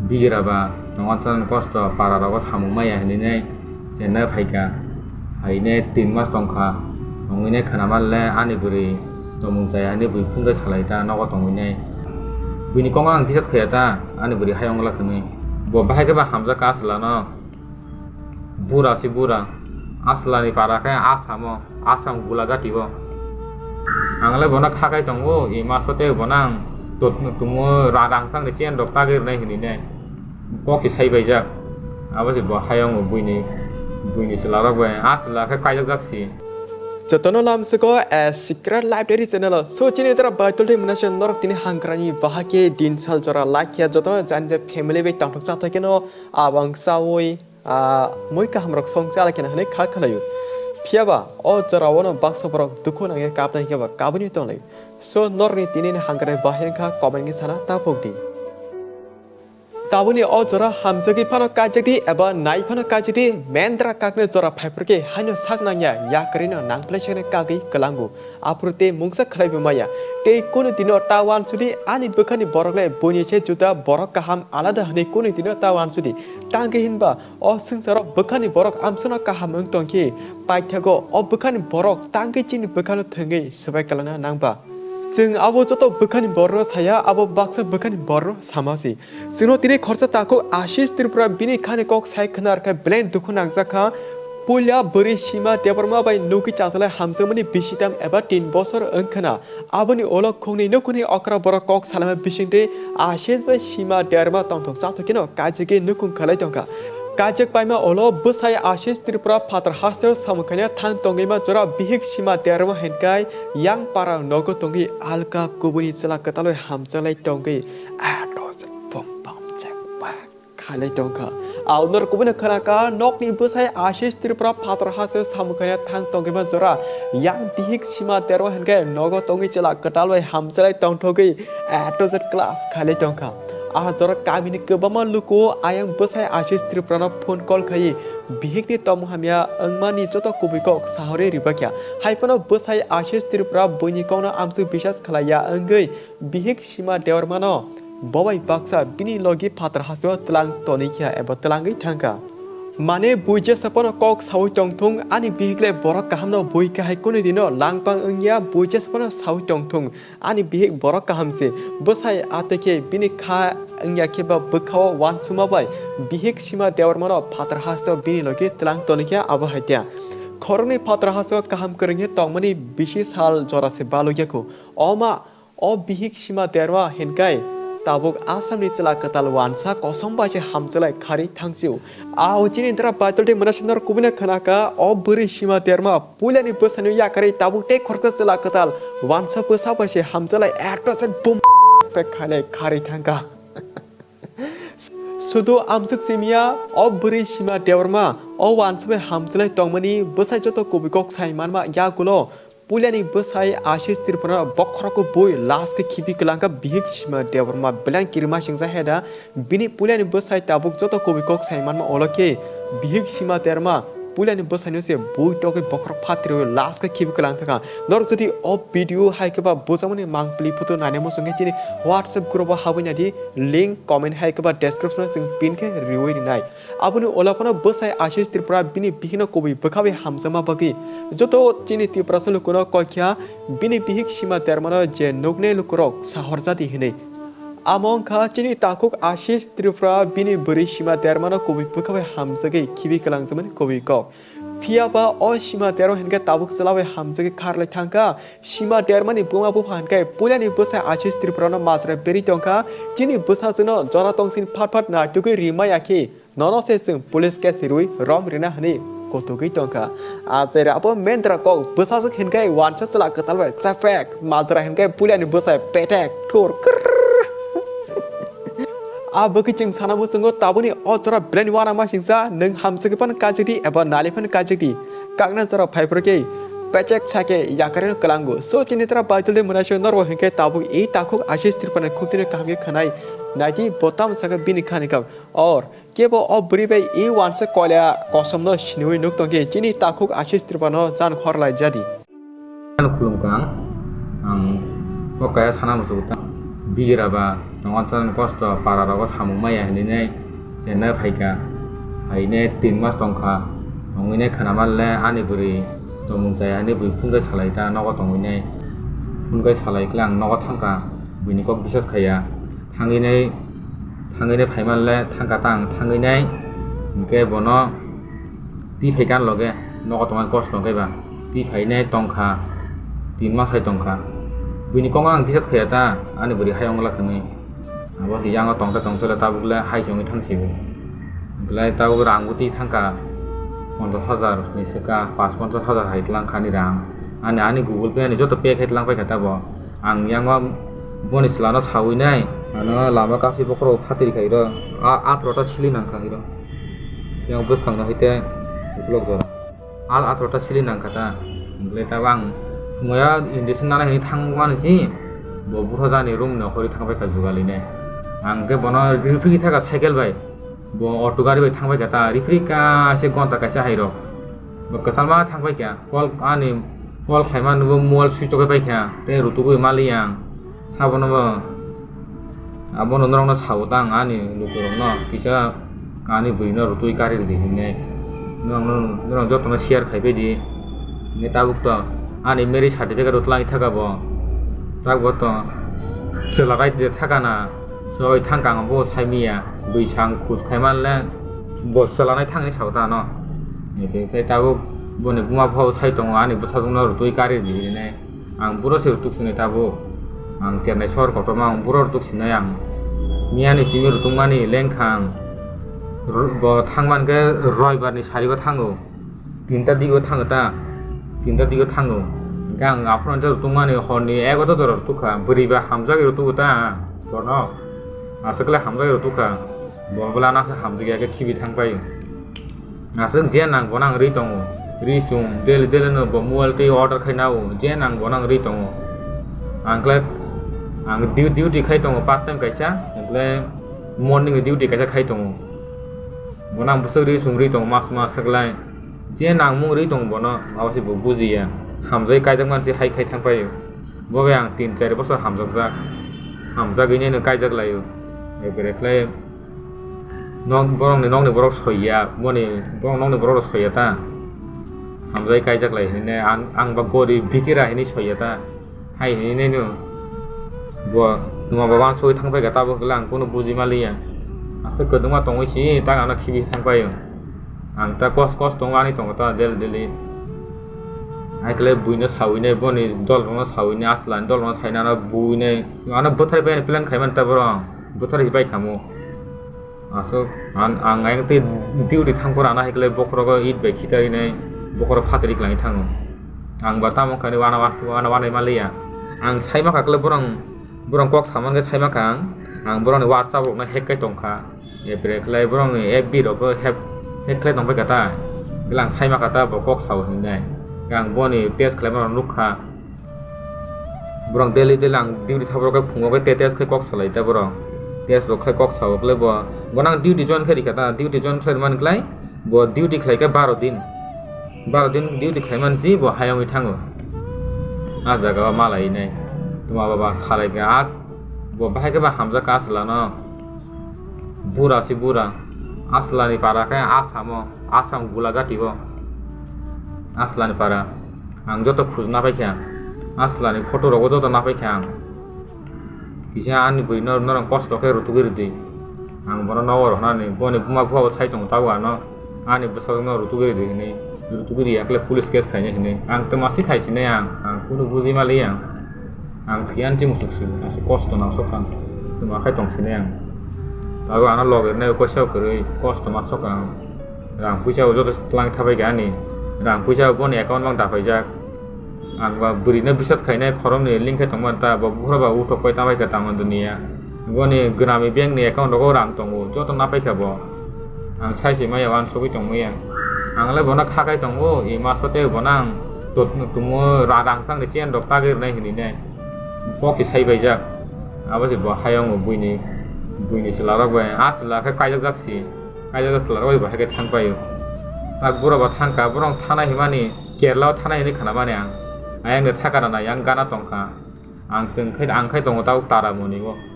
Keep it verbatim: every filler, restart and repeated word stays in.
Bigra ba tongo tang kosto para rogo samung maya hinwi nai chenna phaikha. Haine tin mas tongkha. Tongwi nai khwna manle ani bwrwi tongmung chaya hinwi bui phunjai salai ta nogo tongwi nai. Buini kongo ang kisa khaya ta ani bwrwi hayung la khwnwi. Bo bahai khe ba hamjak ka aswlano. Bura si bura. Aswlani para khe asamo. Asam Gulagati o. Ang le bono khakai tongo, i maso tei bono ang tot-, tumo ra-, rang chang ni chen rok tagwi rwnai hinwi nai. Kok se sai baijak. Abo se bo hayung buini, buini chwla rok bai. A chwla khe kaijak jak si. Jotono lamsoko, eh, Secret Library channel o. So, chini tara Baitul tei Munasha norok tini hangkrani bahai khe din sal jora laikya. Jotono jani je family bai tongthok chathok keno abang chawi. Ah, mui kahamrok song chala kena hwnwi kha khwlaio. Phiyaba o jorao no baksa borok dukhu nangya kapnai khe ba kabui tonglai. So norni tini ni hangkrai bahai wngkha comment ni sana tapok di. Tabuni o jora hamjagwi phano kaijakdi eba nai phano kaijakdi mendra kakni jora phaiphurkhe haino sak nangya yakarino nangplai sakni kagwi kwlango. Aphuru tei mungsa khlaibo maya. Tei kunu dino ta wansudi ani bwkhani borok le buini se juda borok kaham alada hwnwi kunu dino ta wansudi. Tangwi hinba o swngcharo bwkhani borok amsano kaham wng tongkhe paithago o bwkhani borok tangwi chini bwkhano thwngwi swbai kwlangna nangba. Chwng abo joto bwkhani borokno saya abo baksa bwkhani borokno sama se. Chwngno tini khorsa takhuk Ashish Tripura bini khani kok sai khwna rwkha belai dukhu nangjak kha. Puila bwrwi Sima Debbarma bai nugwi chachalai hamjakmani bisitam eba tin bosor wng khwna. Aboni ulo khungni nukhungni okra borok kok salaima bisingtwi Ashish bai Sima Debbarma tongthok chathok kheno kaijagwi nukhung khalai tongkha. Kaijak paima ulo bwsai Ashish Tripura phatar hasteo samung khaina thang tongwi ma jora bihik Sima Debbarma hinkai yang para nogo tongwi alka kubuni chwla kwtalwi hamjaklai tongwi ato se bum bum chek bak khalai tongkha. Aunor kubuni khwna kha nokni bwsai Ashish Tripura phatar hasteo samung khaina thang tongwi ma jora yang bihik Sima Debbarma hinkai nogo tongwi chwla kwtalwi hamjaklai tongthogwi ato se class khalai tongkha. Ah jora kamini kwbangma luku ayang bwsai Ashish Tripurano phone call khai bihikni tongmung hamya wngmani joto kubui kok sahorwi ribakya. Haiphano bwsai Ashish Tripura buini kokno amswk bisas khlaiya wngwi bihik Sima Debbarmano bobai baksa bini logi phatar hasteo tlang tonikya eba tlangwi thangkha. Mane bui jesa phano kok saui tongthung ani bihik le borok kahamno bui kahai kunu dino langpang wngya bui jesa phano saui tongthung. Ani bihik borok kaham se, bwsai atwi khe bini kha wngya khe ba bwkhao wansukma bai bihik Sima Debbarmano phatar hasteo bini logi tlang tonikya abo hai tya. Khoroknwi phatar hasteo kaham kwrwng khe tongmani bisi sal jora se balukya kho. O ma, o bihik Sima Debbarma hinkai tabuk Assamni chwla kwtal wansa kosom bai se hamjaklai kharwi thangsio. A o chini dra Baitul tei Munasha norok kubui no khwna kha, o bwrwi Sima Debbarma puilani bwsano yakarwi tabuk tei khoroksa chwla kwtal wansa bwsa bai se hamjaklai ekta se bum pek khailai kharwi thangkha. Sudu amswk simiya, o bwrwi Sima Debbarma o wansa bai hamjaklai tongmani bwsai joto kubui kok sai manma yagulo puilani bwsai Ashish Tripura bokhorok bui last khe khibi kwlangkha bihik Sima Debbarma belai kirima singsa heda. Bini puilani bwsai tabuk joto kubui kok sai manma ulo khe bihik Sima Debbarma puilani bwsaino se bui togwi bokhorok phatri last khe khibi kwlang thangkha. Norok jodi o video hai khe ba bwjakmani mangpili photo naina muchung khe chini WhatsApp group o habwi naidi, link comment hai khe ba description o chwng pin khe riwi rinai. Aboni ulo phano bwsai Ashish Tripura bini bihikno kubui bwkhawi hamjakma bagwi joto chini Tiprasa lukuno kok kha bini bihik Sima Debbarmano je nuknai lukurok sahorjadi hinwi. Amo wngkha chini takhuk Ashish Tripura bini bwrwi Sima Debbarmano kubui bwkha bai hamjagwi khibi kwlangjakmani kubui kok. Phiya ba o Sima Debbarma hinkhe tabuk chwla bai hamjagwi kharlai thangkha. Sima Debbarmani buma bupha hinkhe puilani bwsai Ashish Tripurano majra berwi tongkha. Chini bwsajwkno jora tongsini phat phat naitugwi rimaya khe nono se chwng police case rwi rom rina hwnwi kotogwi tongkha. Achaira abo mendra kok bwsajwk hinkhe wansa chwla kwtal bai chapek, majra hinkhe puilani bwsai petek thur krrrr. A bwkhe chwng sana muchungo tabuni o jora belai ni uanama singsa nwng hamswkhe phano kaijakdi eba nali phano kaijakdi. Kakna jora phaiphuru khe pechek sake yakarino kwlango. So chini tara Baitul de Munasha norbo hinkhe tabuk e takhuk Ashish Tripurani khuktwino kaham khe khwnai. Naidi bo tamo sakha bini khani kha. Or Kebo o bwrwi bai e wansa koila kosomno siniwi nuk tongkhe chini takhuk Ashish Tripurano jan khorlai jadi. Ano khulumkha ang, ang o kaya sana muchungo ta. Bigra ba tongo chwng kosto para rogo samung maya hinwi nai chenna phaikha. Phainai tin mas tongkha. Tongwinai khwnamanle ani bwrwi tongmung chaya hinwi bwrwi phone khe salai ta nogo tongwinai. Phone khe salai khe ang nogo thangkha. Buini kok bisas khaiya. Thangwinai, thangwinai phaimanle thangkha ta ang thangwinai. Hinkhe bono twi phaikha ani loge nogo tongmani kosto tongkhe ba. Twi phainai tongkha, tin mas hai tongkha. Buini kokno ang bisas khaiya ta, ani bwrwi hai wngla hwnwi. Abo se yango tongte tongte le tabuk le hai se wngwi thangsigo. Belai tabuk rang bo twi thangkha ponchash hajar ni swkang, pas ponchash hajar hai twlang kha ani rang. Ani, ani Google Pay ani joto pay khai twlang paikha tabo. Ang yango boni chwlano sawi nai, ano lama kasi bokhorok phatri khairo, a, atharo ta sili nangkha hiro. Yang bwskangno hite ukulok jora. Al atharo ta sili nangkha ta. Belai tabuk ang thwngya injection nana hinwi thangmani si, bo bupha jani room ni okhorwi thangbai kha jugalinai. Ang khe bono riphi thaka cycle bai, bo auto gari bai thangbai kha ta, riphi kaisa gonta kaisa hairok. Bo kwchalma thangbai kha, call ani call khaimani bo mobile switch off bai kha, tei rutugwi mali ang. Sabono bo, abono norokno sao ta ang ani lukurokno, kisa ani bwrwino rutui kari rwdi hinwi. Norokno, norok jotono share khaibai di. Hinwi tabuk to ani marriage certificate rw twlangwi thaka bo. Tabuk to chwla raida thaka na, soi thangkha ang bo saimiya. Bwsang khus khaimanle bo chwla nai thangni sao ta ano. Hinkhe tabuk boni buma bupha bo sai tongo, ani bwsajwkno rutui kari rwdi hinwi. Ang buro se rwtuk sinai tabuk. Ang chernai sohor kotorma ang buro rwtuk sinai ang. Miyani simi rwtwkmani lengkha ang. Ro-, bo thangmani khe roibar ni sarigo thango. Tinta digo thango ta. Tinta digo thango. Hinkhe ang aphuru rwtwkmani horni egaroh ta jora rwtwkha. Bwrwi ba hamjagwi rwtwkgo ta. Bono aswk le hamjagwi rwtwkha. Bo bwlano aswk hamjakya khe khibi thangpai. Aswk je nang bono ang rwi tongo. Rwi chum, daily daily no bo mobile twi order khai nao, je nang bono ang rwi tongo. Ang khlai, ang du-, duty khai tongo part time kaisa, ang khlai morning ni duty kaisa khai tongo. Bono ang bwswk rwi chum rwi tongo mas mas swklai. Je nangmung rwi tongo bono, abo se bo bujiya. Hamjagwi kaijak mani se hai khai thang paio. Bo bai ang tin char bosor hamjakjak. Hamjagwi nai no kaijak laio. Ekre khlai Nok, borokni nokni borok soiya, boni borok nokni borok rok soiya ta. Hamjai kaijak lai hinwi ang, ang ba gori bikira hinwi soiya ta. Hai hinwi no bo tuma baba ang soi thang paikha tabuk le ang kunu buji maliya. Aswk kwdwma tongwi si tak ano khibi thang paio. Ang ta kos kos tongo ani tongo ta daily daily. Hai kle buino sawinai boni dol rokno sawinai asla ni dol rokno sainai ano buinai ano bwthai painai plan khaimani ta borok bwthai bai khamu. Aswk ang, ang ayang tei duty thang phuru ano hai khlai bokhorogo it bai khitarinai bokhorok phatri khlai thango. Ang ba tamo kani wana wana wana maliya. Ang sai makha khlai borong, borong kok samang khe sai makha ang. Ang borokni WhatsApp rokno hack khai tongkha. Epre khlai borokni F B rokbo hack, hack khlai tongpai kha ta. Khlai ang sai makha ta bo kok sao hinai. Ang boni test khlaima rok nukha. Borok daily daily ang duty thaborok khe phungo khe te test khe kok salai ta borok. Test rok khe kok sao khlai bo. Bono ang duty join khe rikha ta, duty join khlai rwmani khlai bo duty khlai khe baro din. Baro din duty khlai mani si bo hayungwi thango. A jaga o malai nai. Tuma baba salai khe a bo bahai khe ba hamjak ka asla no. Bura si bura. Asla ni para khe Assam o, Assam Gulagati o. Asla ni para. Ang joto khujna paikha, aslani photo rogo joto napaikha ang. Kisa ani bwrwi no norok kosto khe rwtugwi rwdi. Ang bono nogo rohnani, boni buma bupha bo sai tongo tabuk ano, ani bwsajwk no rwtugwi rwdi hinwi, rwtugwi rwya khe police case khainai hinwi. Ang twma se khai sinai ang, ang kunu buji maliya ang. Ang thwi ani chimung chuk si, aswk kosto nang sok ang, twma khai tong sinai ang. Tabuk ano log rinai bo koisa kwrwi, kosto ma sok ang. Rang puisa bo joto twlang thabai kha ani. Rang puisa bo boni account mang dapaijak. Ang ba bwrwi no bisat khainai khoroknwi link khai tongmani ta, bo bukhra ba uthok pai tangbai kha tamo duniya. Boni Grameen Bank ni account rogo rang tongo, joto napai kha bo. Ang sai se maya uansugwi tongmaya. Ang le bono kha khai tongo, e maso tei bono ang tot-, tumo ra-, rang chang ni chen rok tagwi rwnai hinwi nai. Kok se sai baijak. Abo se bo hayung buini, buini chwla rok bai. A chwla khe kaijak jak si. Kaijak chwla rok bai bo hai khe thang paio. Tak bura bo thang kha, borok thana himani, Kerala o thana hinwi khna mani ang. Ayang de thaka rana yang gana tong kha. Ang chwng khai, ang khai tongo tabuk Taramoni o.